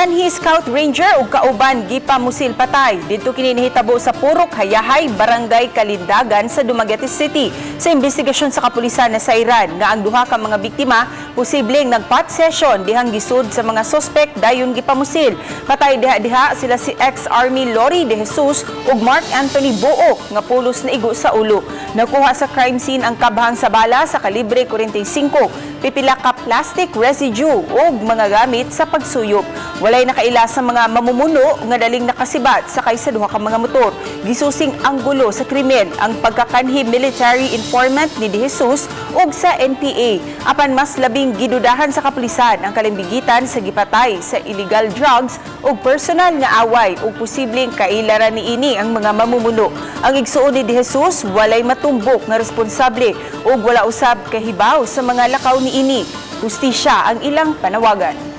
Kanhi Scout Ranger ug kauban gipamusil patay. Didto kini nahitabo sa Purok Hayahay, Barangay Kalindagan sa Dumaguete City. Sa investigasyon sa kapulisan, nasayran nga ang duha ka mga biktima posibleng nagpot session dihang gisud sa mga sospek, dayon gipamusil. Patay diha-diha sila si ex-Army Lori De Jesus ug Mark Anthony Buok nga pulos na igo sa ulo. Nakuha sa crime scene ang kabhang sa bala sa kalibre 45, pipila ka plastic residue ug mga gamit sa pagsuyop. Walay nakaila sa mga mamumuno nga daling nakasibat sakay sa duha ka mga motor. Gisusing anggulo sa krimen ang pagkakanhi military informant ni De Jesus ug sa NPA. Apan mas labing gidudahan sa kapulisan ang kalimbigitan sa gipatay sa illegal drugs ug personal nga away ug posibleng kailaran niini ang mga mamumuno. Ang igsuon ni De Jesus walay matumbok nga responsable ug wala usab kahibaw sa mga lakaw niini. Hustisya ang ilang panawagan.